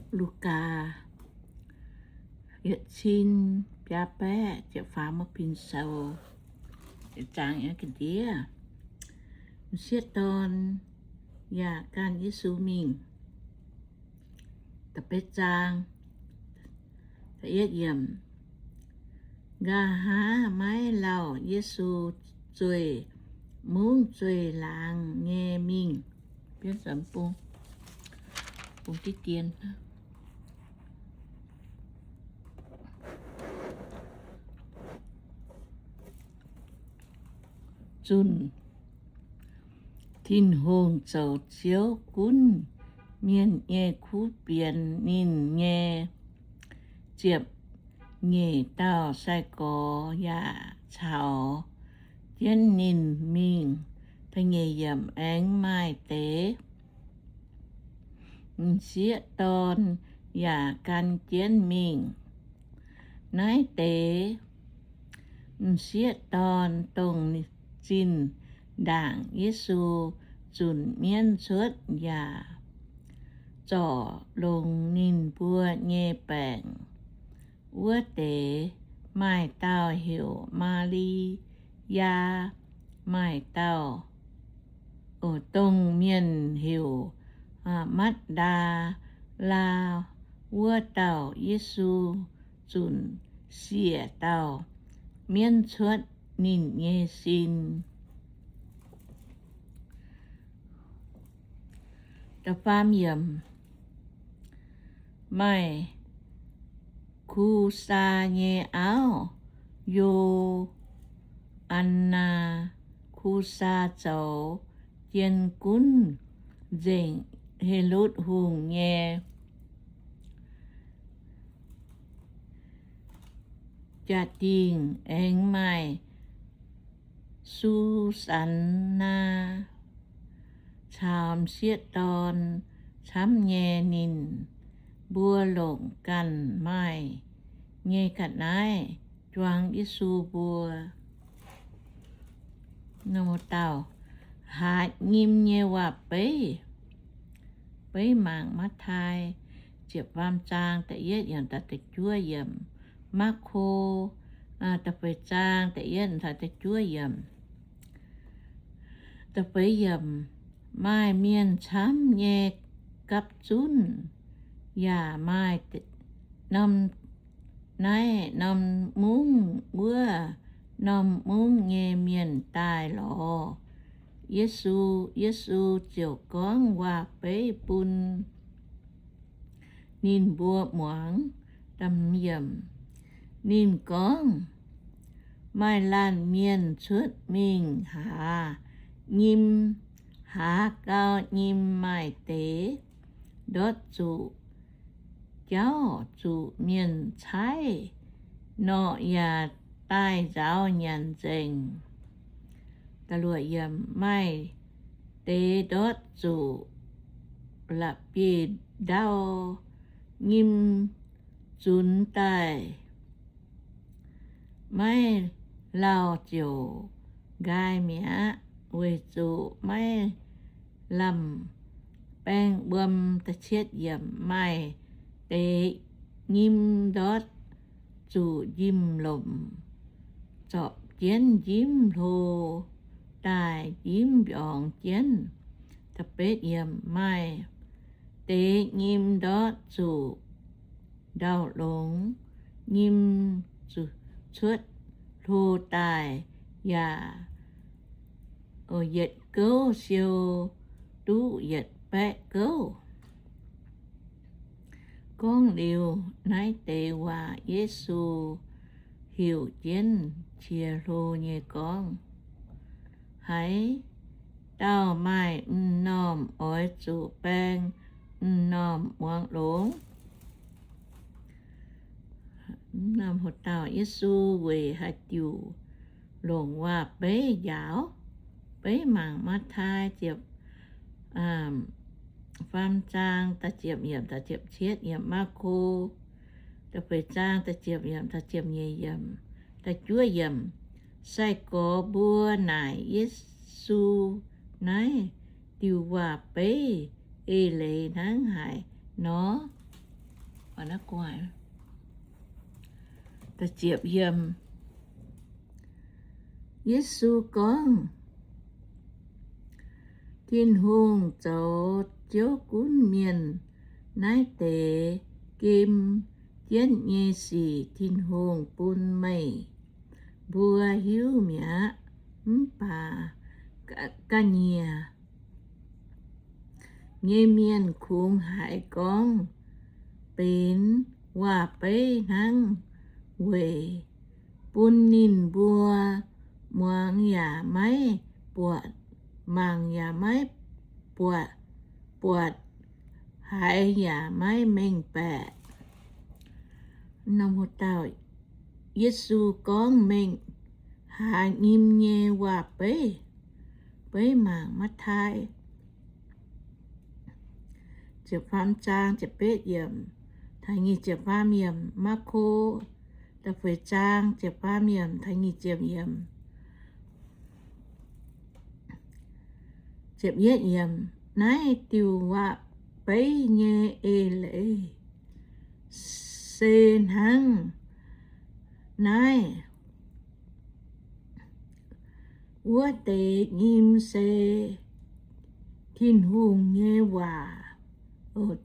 Lugaa yietc cin biaa baeqv ziepc faam, Bin Sou, zaang ga'ndiev. M'sieqv dorn yaac gan Yesu mingh. Da'betv zaang, nqa'haav maiv lauh Yesu zueih mungv zueih laangz nyei mingh. Bung diqv dien. Zunc Tin-Hungh zoux Ziouv gunv mienh nyei kuv fienx ninh nyei ziepc nyeic dauh sai-gorx yaac caux jienv ninh mingh. Aengx maaih deix m'sieqv dorn yaac gan jienv mingh. Naaiv deix m'sieqv dorn dongh zinh ndaangc Yesu zunc mienv cuotv yaac zorc longx ninh mbuo nyei baengc wuov deix. Maaih dauh heuc Maa^li^yaa, maaih dauh, dongh mienh heuc Matv^laa wuov dauh. Yesu zunc siec dauh mienv cuotv ninh nyei sin. Maaih Ku^saa nyei auv, Yo^an^naa. Ku^saa zoux jien gunv nzengc Helotv Hungh nyei jaa-dingh. Aengx maaih Su^san^naa caux m'sieqv dorn camv nyei. Ninh mbuo longc ganh maaih nyei ga'naaiv juang Yesu mbuo. Haaix nyim nyei waac-beiv? Beiv mangc Matv^tai ziepc faam zaang da'yietv yiemc taux da'juov yiemc, Maako da'feix zaang da'yietv taux da'juov yiemc. Da'feix yiemc, maaih mienh camv nyei gapv zunv yaac maaih norm naaiv norm mungv wuov norm mungv nyei mienh daaih lorz Yesu. Yesu ziouc gorngv waac-beiv bun ninh mbuo muangx. Ninh gorngv, Maaih laanh mienh cuotv mingh haaz nyim, haaz gau nyim maaih deix ndortv zuqc jauv, zuqc mienh caaiv norqc yaac daaih nzaaux nyanc nzengc. Maaih deix ndortv zuqc la'bieiv-ndau nyim zunx daaih, maiv lauh ziouc nqaai mi'aqv, weic zuqc maiv lamh baeng wuom. Maaih deix nyim ndortv zuqc njimv-lomc, zorpc jienv njimv hlo daaih njimv mbiorngz jienv. Maaih deix nyim ndortv zuqc ndau-longx nyim cuotv hlo daaih, yaac yietc gouv siou duqv yietc baeqv gouv. Gorngv liuz naaiv deix waac, Yesu heuc jienv qiex hlo nyei gorngv, Haaix dauh maaih m'normh oix zuqc baeng m'normh muangx longx. Yesu weic haaix diuc longc waac-beiv njaaux? Beiv mangc Matv^tai ziepc faam zaang da'ziepc yiemc taux ziepc cietv, Maako da'feix zaang da'ziepc yiemc taux ziepc nyeic yiemc, da'juov yiemc. Sai-gorx mbuo naaic Yesu naaiv diuh waac-beiv eix leiz hnangv haaix nor? Yesu gorngv, Tin-Hungh zoux jiouv gunv mienh. Naaiv deix gem jienv nyei sic Tin-Hungh bun meih mbuo hiuv mi'aqv. Mv baac ga'nyiec nyei mienh kungx haiz gorngv benx waac-beiv hnangv, weic bun ninh mbuo muangx yaac maiv buatc, mangc yaac maiv buatc, buatc, haiz yaac maiv mengh baeqc. Yesu gorngv, Meih haaz nyim nyei waac-beiv. Beiv mangc Matv^taai ziepc faam zaang ziepc betv yiemc, taux nyic ziepc faam yiemc, Maako da'feix zaang ziepc faam yiemc taux nyic ziepc yiemc. Ziepc yietv yiemc, naaiv diuc waac-beiv nyei eix leiz se hnangv naaiv. Wuov deix nyim se Tin-Hungh nyei waac,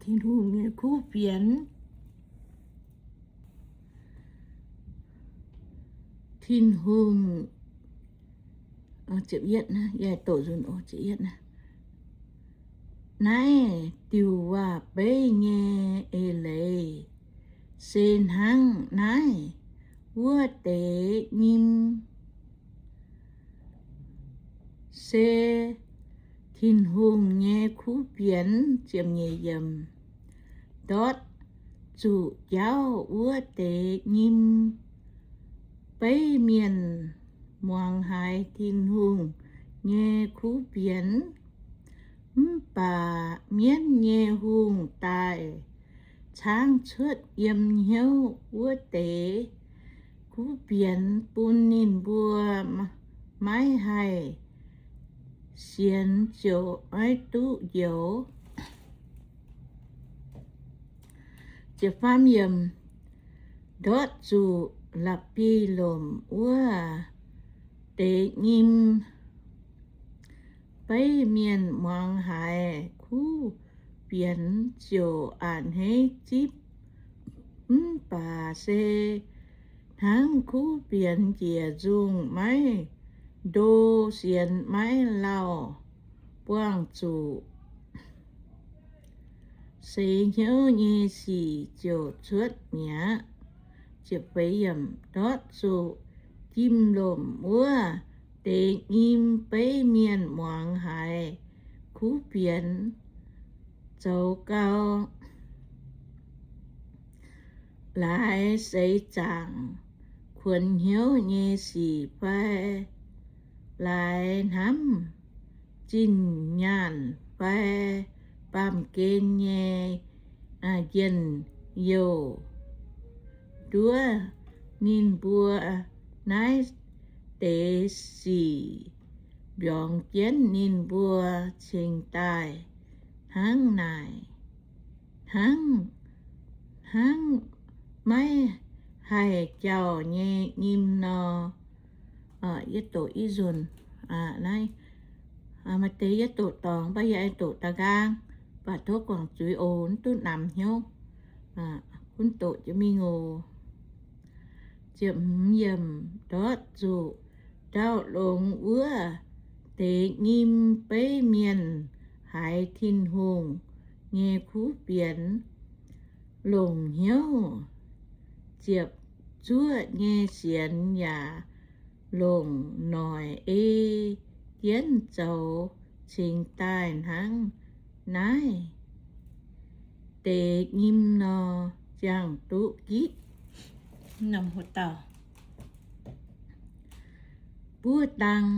Tin-Hungh nyei kuv fienx. Tin-Hungh, naaiv diuc waac-beiv nyei eix leiz se hnangv naaiv. Wuov deix nyim se Tin-Hungh nyei kuv fienx. Ziepc nyeic yiemc, ndortv zuqc jauv wuov deix nyim beiv mienh muangx haiz Tin-Hungh nyei kuv fienx. Mv baac mienv nyei hungh daaih caangv cuotv yiem hnyouv wuov deix kuv fienx bun ninh mbuo maiv haih sienx ziouc maiv duqv njoux. Ndortv zuqc la'bieiv-lomc wuov deix nyim beiv mienh muangx haiz kuv fienx ziouc a'hneiv zipv. Mv baac se hnangv kuv fienx njiec nzungh maiv ndo, sienx maiv lauh, buangh zuqc seix hnyouv nyei sic ziouc cuotv mi'aqv. Ndortv zuqc jim-lomc wuov deix nyim beiv mienh muangx haiz kuv fienx zoux gau, laaix seix zaangc kuonx hnyouv nyei sic fai laaix hnamv zinh nyaanh fai baamh gen nyei njien-youh nduov. Ninh mbuo naaiv deix sic mbiorngz jienv ninh mbuo cingx daaih hnangv naaic, hnangv, hnangv maiv haih jauh nyei nyim nor. Yie doqc i nzunc, naaiv maaih deix yie doqc dorngc, mv baac yie aengx doqc da'nqaang, baac tov guangc zuiz oc, mv duqv namx hnyouv, gunv doqc jiex mingh oc. Ziepc hmz yiemc, ndortv zuqc ndau longx wuov deix nyim beiv mienh haiz Tin-Hungh nyei kuv fienx, longc hnyouv ziepc zuoqv nyei sienx yaac longc noic ei jienv zoux cingx daaih hnangv naaiv deix nyim nor, ziangh duqv gitv. Buov dang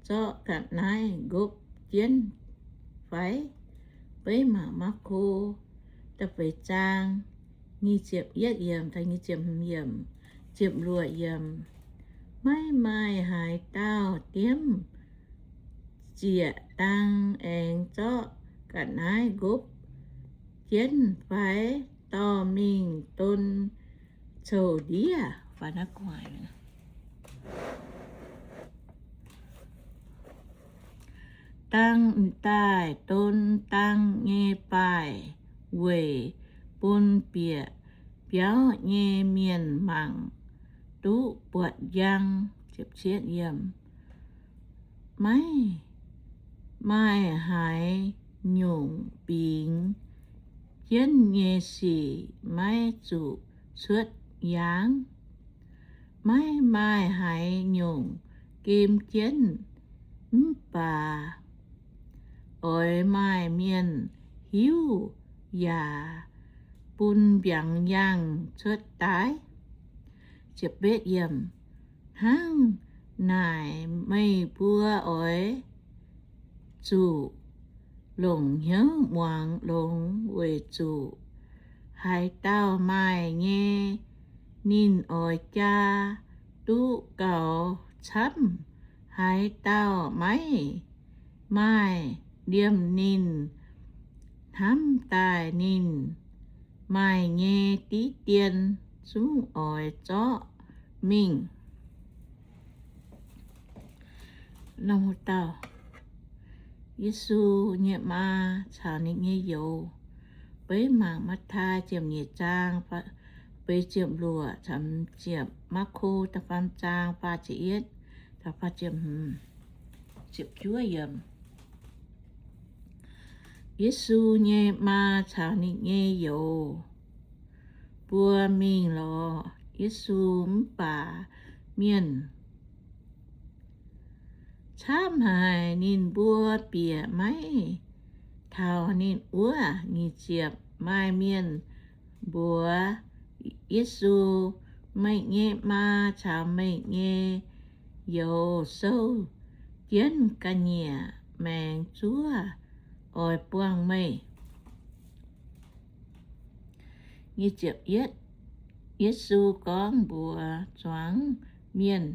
zorqv ga'naaiv nqopv jienv fai? Beiv mangc Maako da'feix zaang nyic ziepc yietv yiemc taux nyic ziepc hmz yiemc. Ziepc luoqc yiemc, maiv maaih haaix dauh diemv zieqc dang aengx zorqv ga'naaiv nqopv jienv fai? dorh mingh don coux ndiev. Dang m'daaih don dang nyei baaih weic bun bieqc biauv nyei mienh mangc duqv buatc njang. Maiv maaih haaix nyungc bingx jienv nyei sic maiv zuqc cuotv yaangv. Maiv maaih haaix nyungc gem jienv, mv baac oix maaih mienh hiuv yaac bun mbiaangx yaangh cuotv daaih. Hnangv naaic meih mbuo oix zuqc longc hnyouv muangx longx, weic zuqc haaix dauh maaih nyei, ninh oix jaa duqv gaux camv. Haaix dauh maiv maaih, liemh ninh hnamv daaih ninh maaih nyei diqv dien zungv oix zorqv mingh. Yesu nyei maa caux ninh nyei youz. Beiv mangc Matv^taai ziepc nyeic zaang, beiv ziepc luoqc, ziepc Maako da'faam zaang, faah ziepc yietv, Yesu nyei maa caux ninh nyei youz mbuo mingh lorz Yesu, mv baac mienh camv haic, ninh mbuo bieqc maiv taux ninh wuov. Nyic ziepc, maaih mienh mbuox Yesu, Meih nyei maa caux meih nyei youz souv jienv ga'nyiec maengx zuov oix buangh meih. Yesu gorngv mbuox zuangx mienh,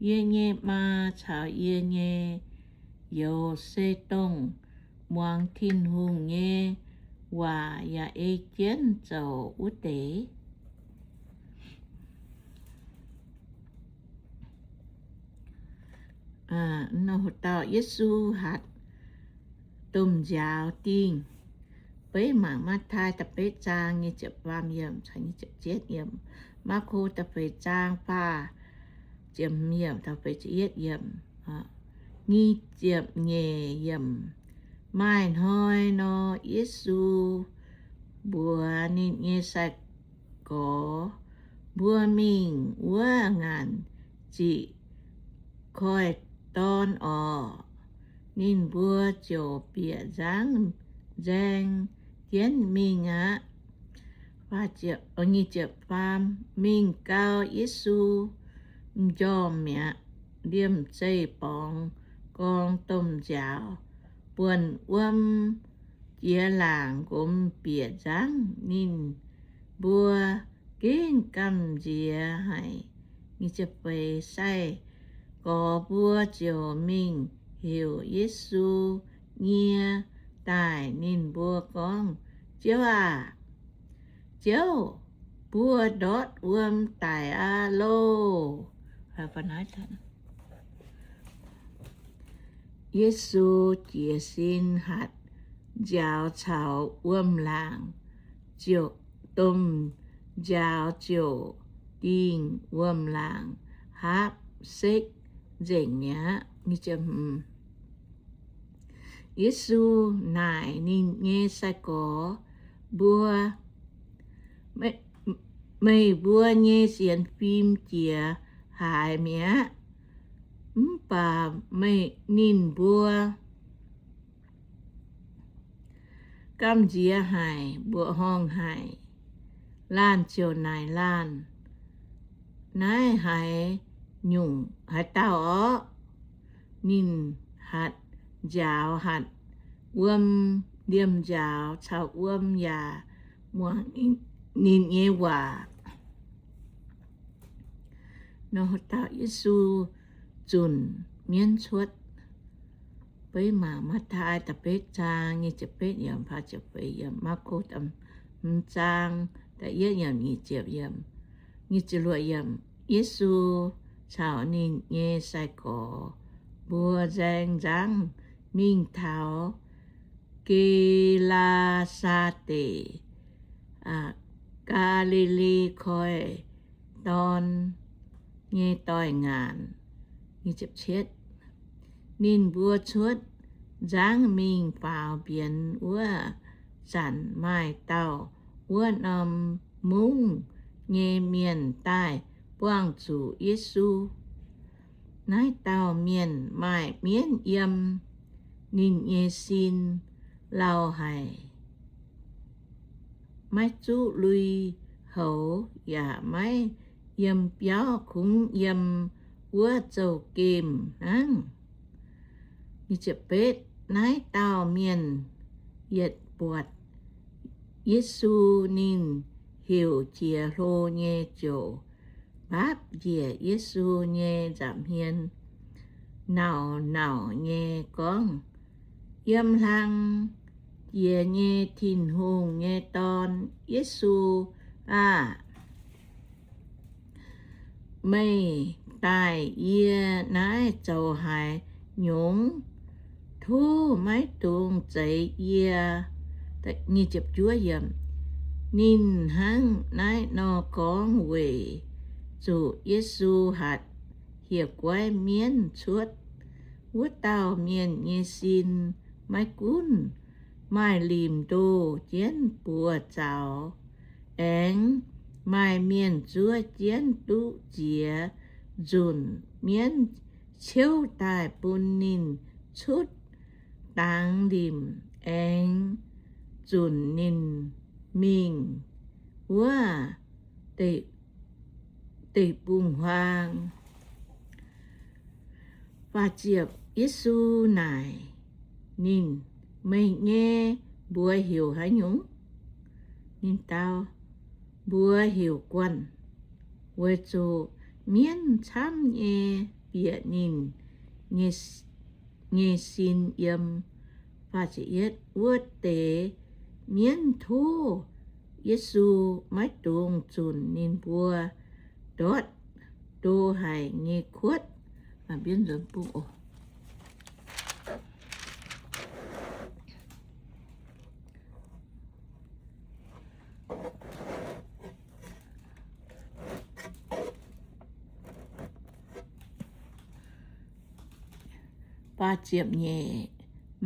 Yie nyei maa caux yie nyei youz se dongh muangx Tin-Hungh nyei waac yaac ei jienv zoux wuov deix. Yesu hatc domh nziaaux dingh. Beiv mangc Matv^taai da'betv zaang, Maako da'feix zaang, faah ziepc hmz yiemc, da'feix ziepc yietv yiemc. Nyic ziepc nyeic yiemc. Maaih hnoi nor, Yesu mbuox ninh nyei sai-gorx, Mbuo mingh wuov ngaanc ziqc koiv-dorn oc. Ninh mbuo ziouc bieqc nzangv nzaeng jienv mingh aqv. Mingh gau, Yesu m'njormh mi'aqv. Liemh zeih borngz gorng domh nziaaux, buonc wuom jiex laangc nqomz bieqc nzangv. Ninh mbuo gengh gamh nziex haic. Sai-gorx mbuo ziouc mingh heuc Yesu nyie daaih. Ninh mbuo gorngv, Ziouv aah! Ziouv, mbuo ndortv wuom daic aqv loh! Yesu jiez sin hatc nziaaux caux wuom-laangc, ziouc, domh nziaaux ziouc dingh wuom-laangc, haapv sekv nzengc mi'aqv. Yesu naaic ninh nyei sai-gorx mbuo, Meih mbuo nyei sienx fim jiex haaix mi'aqv? Mv baac ninh mbuo gamh nziex haic, mbuoqc horngh haic. Laanh ziouc naaic laanh, Naaiv haaix nyungc, haaix dauh orqv? Ninh hatc nziaaux, hatc wuom, liemh nziaaux caux wuom yaac muangx ninh nyei waac. Yesu zunc mienv cuotv. Beiv mangc Matv^taai da'betv zaang, nyic ziepc betv yiemc, faah ziepc feix yiemc, Maako hmz zaang, Yesu caux ninh nyei sai-gorx mbuo nzaeng nzangv mingh taux Ge^laa^saa Deic, Gaa^li^li Koi Dorn nyei doix-ngaanc. Ninh mbuo cuotv nzangv mingh faaux mbienx wuov zanc, maaih dauh wuov norm mungv nyei mienh daaih buangh zuqc Yesu. Naaiv dauh mienh maaih mienv yiem ninh nyei sin lauh haic, maiv zuqv lui-houx yaac maiv yiem biauv, kungx yiem wuov zouv-gemh hnangv. Naaiv dauh mienh yietc buatc Yesu, ninh heuc jiex hlo nyei ziouc mbaapv njiec Yesu nyei nza'hmien, nauc nauc nyei gorngv, Yiem hlang jiex nyei Tin-Hungh nyei Dorn, Yesu aah! Meih daaih yie naaiv zoux haaix nyungc? Tov maiv dungx zeix yie. Ninh hnangv naaiv nor gorngv weic zuqc Yesu hatc hieh guaiv mienv cuotv. Wuov dauh mienh nyei sin maiv gunv maaih limc ndoh jienv buoz zaux, aengx maaih mienh zuov jienv duqv ziex nzunc mienv ciouv daaih bun ninh cutv dangx limc, aengx zunc ninh mingh wuov deic-bung-huaang. Yesu naaic ninh, Meih nyei mbuox heuc haaix nyungc? Ninh dau, Mbuox heuc Guanh, weic zuqc mienv camv nyei bieqc ninh nyei sin yiem. Wuov deix mienv tov Yesu maiv dungx zunc ninh mbuo ndortv ndo haic nyei kuotv.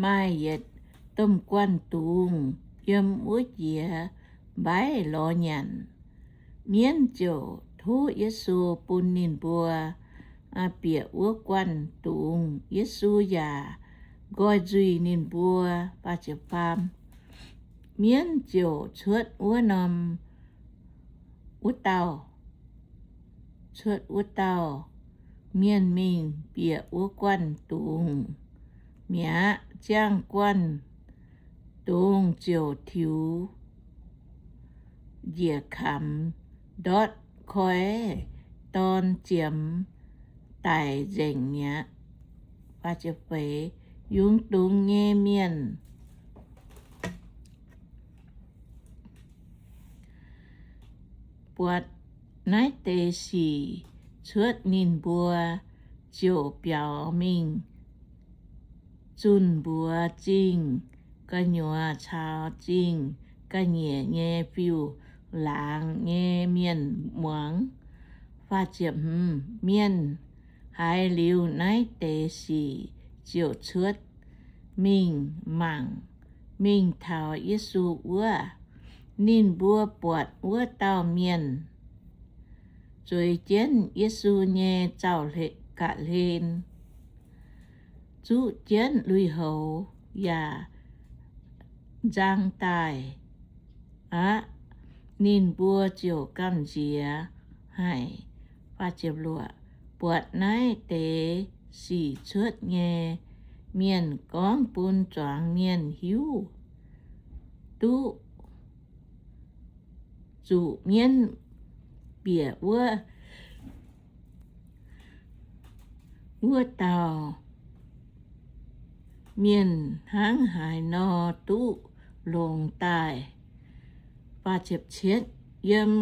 Maaih yietc domh guanh dungz yiem wuov jiex mbaiv lorz nyanc. Mienv ziouc tov Yesu bun ninh mbuo bieqc wuov guanh dungz. Yesu yaac nqoi nzuih ninh mbuo. Mienv ziouc cuotv wuov norm, wuov dauh, cuotv wuov dauh mienh mingh bieqc wuov guanh dungz mi'aqv. Ziangh guanh dungz ziouc tiux njiec kamx ndortv koi dorn ziemx daic nzengc mi'aqv. Yungz dungz nyei mienh buatc naaiv deix sic cuotv ninh mbuo, ziouc biaux mingh zunh mbuox zingh gu'nyuoz caux zingh ga'nyiec nyei fiuv-laangz nyei mienh muangx. Mienh haiz liuz naaiv deix sic ziouc cuotv mingh mangc, mingh taux Yesu wuov. Ninh mbuo buatc wuov dauh mienh zueiz jienv Yesu nyei zaux-ga'hlen, zuqv jienv lui-houx yaac nzang daaih aqv. Ninh mbuo ziouc gamh nziex haic. Buatc naaiv deix sic cuotv nyei mienh gorngv bun zuangx mienh hiuv duqv zuqc mienv bieqc wuov, wuov dauh mienh hnangv haaix nor duqv longx daaih. yiem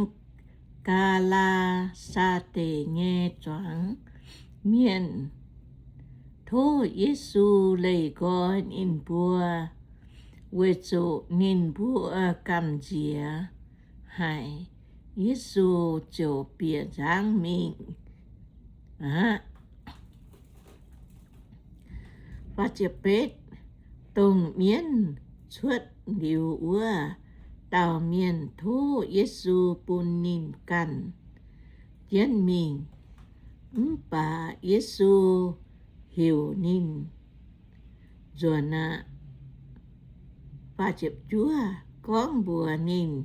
Gaa^laa^saa^deic nyei zuangx mienh tov Yesu leih nqoi ninh mbuo, weic zuqc ninh mbuo gamh nziex haic. Yesu ziouc bieqc nzangv mingh aqv. Dongh mienv cuotv liuz wuov dauh mienh tov Yesu bun ninh ganh jienv mingh. Mv baac Yesu heuc ninh nzuonx aqv. Gorngv mbuox ninh,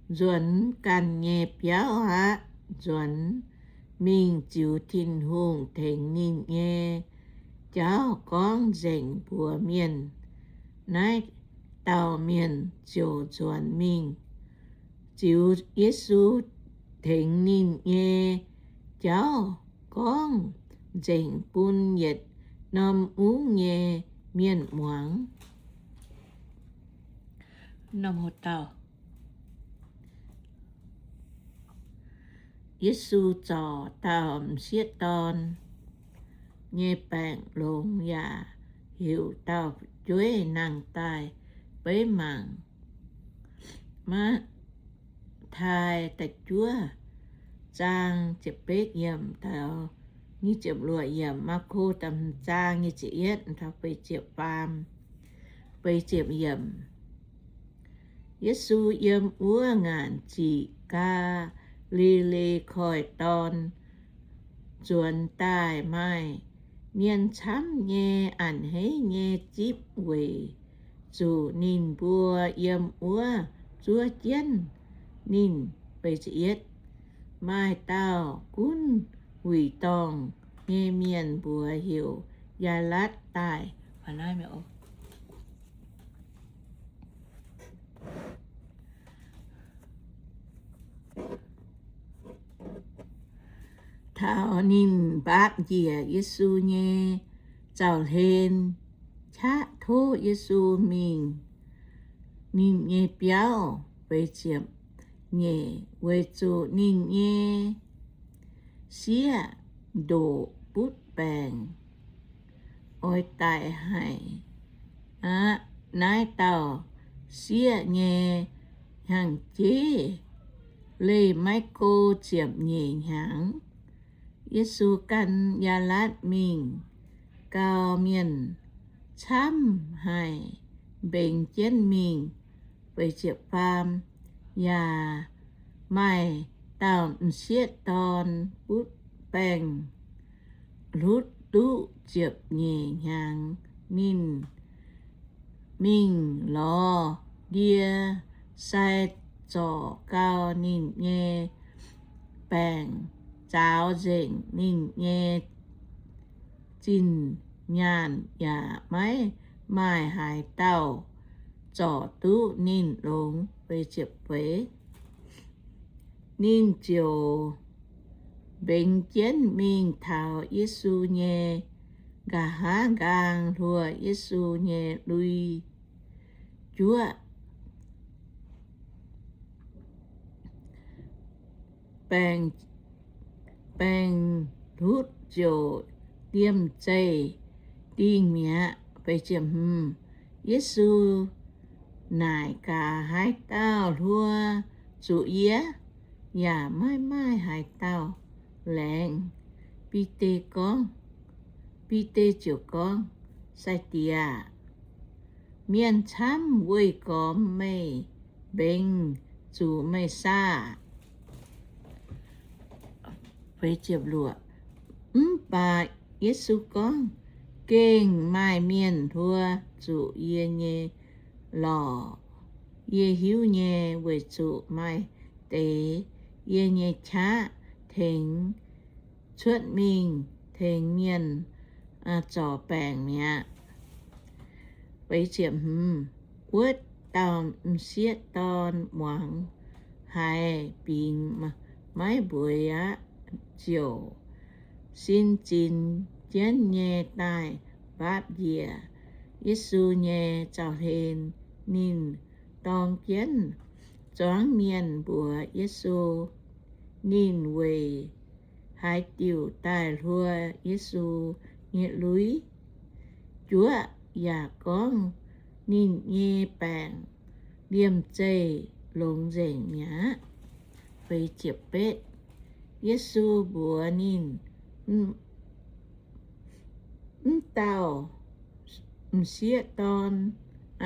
Nzuonx ganh nyei biauv aqv. Nzuonx mingh ziux Tin-Hungh tengx ninh nyei jauv gorngv nzengc mbuox mienh. Naaiv dauh mienh ziouc nzuonx mingh ziux Yesu tengx ninh nyei jauv gorngv nzengc bun yietc norm mungv nyei mienh muangx. Yesu zorc dauh m'sieqv dorn nyei baengc longx yaac heuc dauh fu'jueiv nangh daaih beiv mangc. Matv^tai da'juov zaang ziepc betv yiemc taux nyic ziepc luoqc yiemc, Maako da'hmz zaang nyic ziepc yietv taux feix ziepc faam, feix ziepc yiemc. Yesu yiem wuov ngaanc ziqc Gaa^li^le Koiv-Dorn nzuonx daaih, maaih mienh camv nyei a'hneiv nyei zipv weic zuqc ninh mbuo yiem wuov zuov jienv ninh. Maaih dauh gunv wuic dorngh nyei mienh, mbuox heuc Yaalatv, daaih taux ninh mbaapv njiec Yesu nyei zaux-hlen, qaqv tov Yesu mingh ninh nyei biauv. Feix ziepc nyeic, weic zuqc ninh nyei sieqv ndoqc butv baengc oix daix haic aqv. Naaiv dauh sieqv nyei hnyangx-jeiv leih maiv go ziepc nyeic hnyangx. Yesu gan Yaalatv mingh gau, mienh camv haic mbengx jienv mingh. Yaac maaih dauh m'sieqv dorn butv baengc hlutv duqv ziepc nyeic hnyangx. Ninh mingh lorz ndie sai zorc gau ninh nyei baengc, zaaux nzengc ninh nyei zinh nyaanh, yaac maiv maaih haaix dauh zorc duqv ninh longx. Ninh ziouc mbengx jienv mingh taux Yesu nyei nqa'haav nqaang, hluo Yesu nyei lui juoqv. Baengc hlutv ziouc liemh zeih dingh mi'aqv. Yesu naaic gaax haaix dauh hluo zuqc yie, yaac maiv maaih haaix dauh laengz. Bide gorngv, Bide ziouc gorngv, Sai-Diex aah! Mienh camv weih gormx meih mbengx zuqc meih saah? Mv baac Yesu gorngv, Gengh maaih mienh hluo zuqc yie nyei lorqc. Yie hiuv nyei, weic zuqc maaih deix yie nyei qaqv tengx cuotv mingh tengx mienh zorc baengc mi'aqv. Wuov dauh m'sieqv dorn muangx haiz bingx maiv mbueiz aqv, ziouc sin zinx jienv nyei daaih mbaapv njiec Yesu nyei zaux-hlen. Ninh dorng jienv zuangx mienh mbuox Yesu ninh weic haaix diuc daaih hluo Yesu nyei lui. Juov yaac gorngv ninh nyei baengc liemh zeih longx nzengc mi'aqv. Yesu mbuox ninh, Mv dauh m'sieqv dorn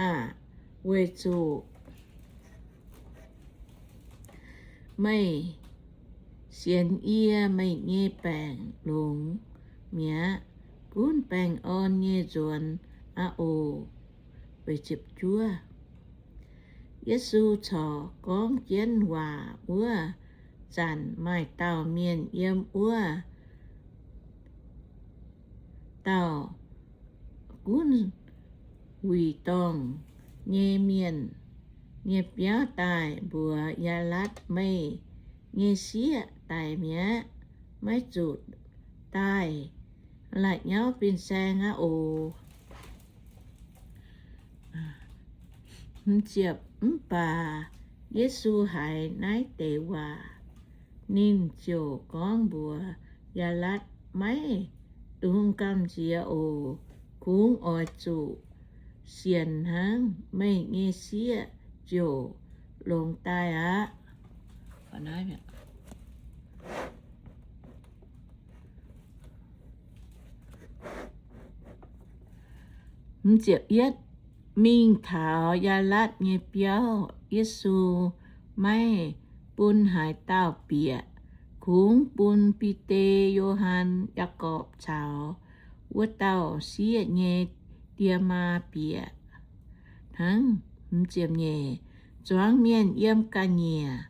aah! Weic zuqc meih sienx yie, meih nyei baengc longx mi'aqv. Gunv baengh orn nyei nzuonx aqv oc. Yesu corc gorngv jienv waac wuov zanc, maaih dauh mienh yiem wuov dauh gunv wuic dorngh nyei mienh nyei biauv daaih mbuox Yaalatv, Meih nyei sieqv daic mi'aqv. Maiv zuqc daaih. La'nyauv fin-saeng aqv oc. Mv baac Yesu haiz naaiv deix waac, ninh ziouc gorngv mbuox Yaalatv, Maiv dungx gamh nziex oc. Kungx oix zuqc sienx hnangv, meih nyei sieqv ziouc longx daaih aqv. Mingh taux Yaalatv nyei biauv, Yesu maiv bun haaix dauh bieqc. Kungx bun Bide, Yo^han, Yaagorpc caux wuov dauh sieqv nyei die maa bieqc hnangv. Zuangx mienh yiem ga'nyiec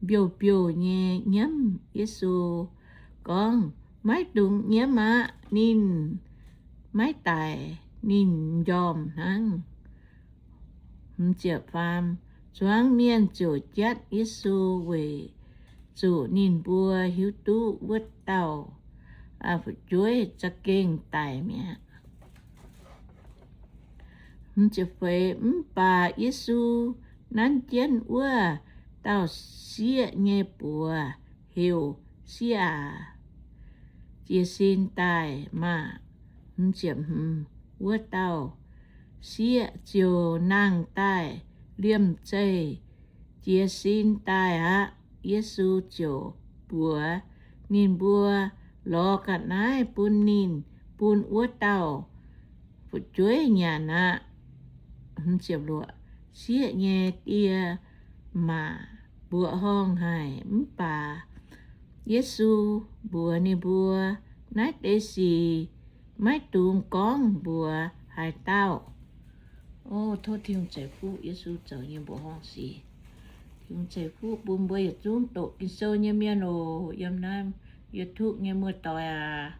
mbiouh mbiouh nyei nyiemv Yesu, gorngv, Maiv dungx nyiemv aqv. Ninh maiv daic. Ninh m'njormh hnangv. Zuangx mienh ziouc jatv Yesu weic zuqc ninh mbuo hiuv duqv wuov dauh fu'jueiv za'gengh daic mi'aqv. Mv baac Yesu nanv jienv wuov dauh sieqv nyei buoz, heuc, Sieqv aac, jiez sin daaih maah! Wuov dauh sieqv ziouc nangh daaih liemh zeih jiez sin daaih aqv. Yesu ziouc mbuox ninh mbuo lorz ga'naaiv bun ninh, bun wuov dauh fu'jueiv nyanc aqv. Sieqv nyei die maac mbuoqc horngh haic, mv baac Yesu mbuox ninh mbuo, Naaiv deix sic maiv dungx gorngv mbuox haaix dauh. O, tov Tin-Hungh ceix fuqv Yesu zoux nyei mbuoqc horngh sic. Tin-Hungh ceix fuqv bun mbuo yietc zungv doqc Ging-Sou nyei mienh oc. Yiem naaiv YouTube nyei muoz-doic aac,